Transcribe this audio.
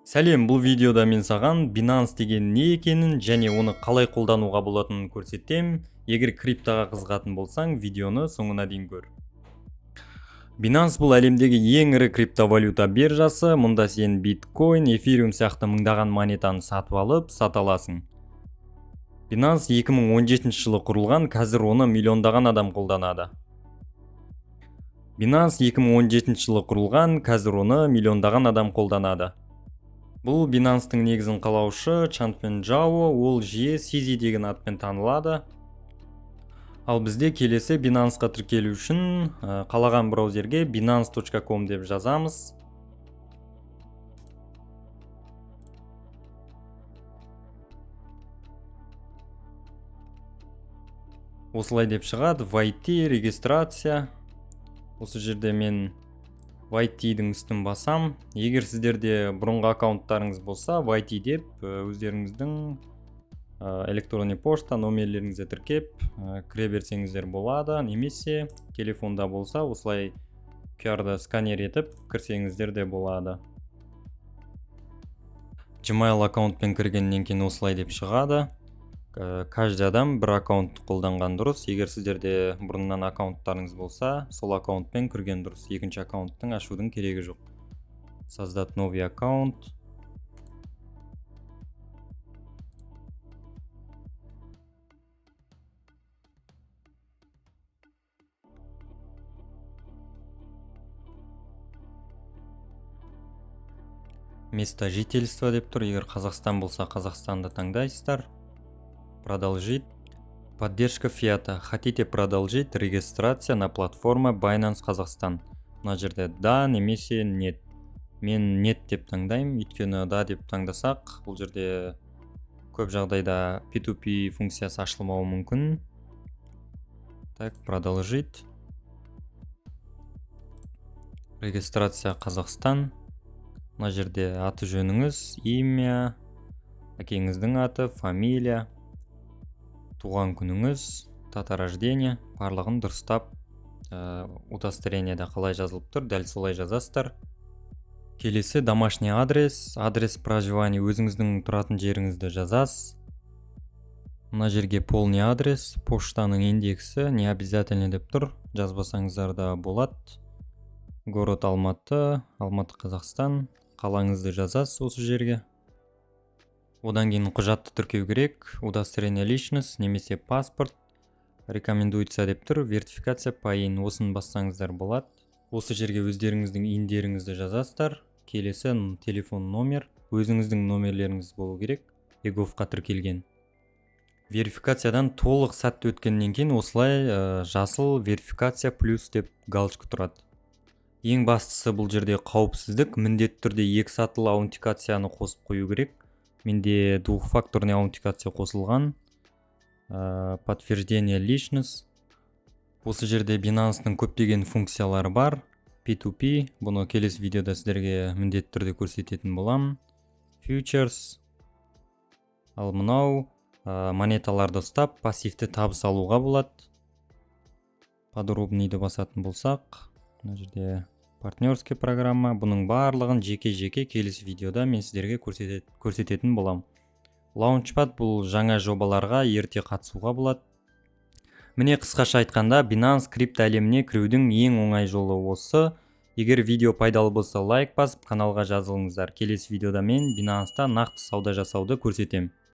Сәлем, бұл видеода мен саған Binance деген не екенін және оны қалай қолдануға болатынын көрсетем. Егер криптоға қызығатын болсаң, видеоны соңына дейін көр. Binance бұл әлемдегі ең ірі криптовалюта биржасы. Мұнда сен биткоин, эфириум сияқты мыңдаған монетаны сатып алып, сата аласың. Binance 2017 жылы құрылған, қазір оны миллиондаған адам қолданады. Binance 2017 жылы құрылған, қазір оны миллиондаған адам қолданады. Бұл Binance'тың негізін қалаушы Чанпен Джао, ол жиі CZ деген атпен танылады. Ал бізде келесі Binance'қа тіркелу үшін қалаған браузерге binance.com деп жазамыз. Осылай деп шығады, войти, регистрация. Осы жерде мен войти-дің үстін басам. Егер сіздерде бұрынғы аккаунттарыңыз болса, войти деп өздеріңіздің электронный пошта номерлеріңізді тіркеп, кіре берсеңіздер болады. Немесе телефонда болса, осылай QR-ды сканер етіп кірсеңіздер де болады. Gmail аккаунтпен кіргеннен кейін осылай деп шығады. Каждый адам бір аккаунт қолданған дұрыс. Егер сіздерде бұрыннан аккаунттарыңыз болса, сол аккаунтпен кірген дұрыс. Екінші аккаунттың ашудың керегі жоқ. Создать новый аккаунт. Место жительства деп тұр. Егер Қазақстан болса, Қазақстанды таңдайсыздар. Продолжить. Поддержка фиата. Хотите продолжить регистрация на платформа Binance Қазақстан? Мына жерде да немесе нет. Мен нет деп таңдаймын, өйткені да деп таңдасақ, бұл жерде көп жағдайда P2P функциясы ашылмауы мүмкін. Так, продолжить. Регистрация Қазақстан. Мына жерде аты жөніңіз, имя, әкеңіздің аты, фамилия, туған күніңіз, дата рождения, барлығын дұрыстап, удостоверениеде қалай жазылып тұр, дәл солай жазасыздар. Келесі домашний адрес, адрес проживания, өзіңіздің тұратын жеріңізді жазасыз. Мына жерге полный адрес, поштаның индексі не обязательно деп тұр, жазбасаңыздар да болады. Город Алматы, Алматы, Қазақстан, қалаңызды жазасыз осы жерге. Одан кейін құжатты тіркеу керек, удостоверение личность немесе паспорт, рекомендуется деп тұр, верификация по ИИН, осыны бассаңыздар болады. Осы жерге өздеріңіздің ИИНдеріңізді жазасыздар. Келесі телефон номер, өзіңіздің номерлеріңіз болу керек, еговқа тіркелген. Верификациядан толық сәтті өткеннен кейін осылай жасыл верификация плюс деп галочка тұрады. Ең бастысы бұл жерде қауіпсіздік, міндетті түрде екі сатылы аутентификацияны қосып қою керек. Менде двухфакторный аутентификация қосылған. Подтверждение личность. Осы жерде Binance'ның көптеген функциялары бар. P2P, бұны келесі видеода сіздерге міндетті түрде көрсететін боламын. Фьючерс. Ал мынау монеталарды ұстап, пассивті табыс алуға болады. Подробныйды басатын болсақ, мына жерде партнерский программа, бұның барлығын жеке-жеке келесі видеода мен сіздерге көрсететін боламын. Launchpad бұл жаңа жобаларға ерте қатысуға болады. Міне, қысқаша айтқанда, Binance крипто әлеміне кірудің ең оңай жолы осы. Егер видео пайдалы болса, лайк басып, каналға жазылыңыздар. Келесі видеода мен Binance'та нақты сауда жасауды көрсетемін.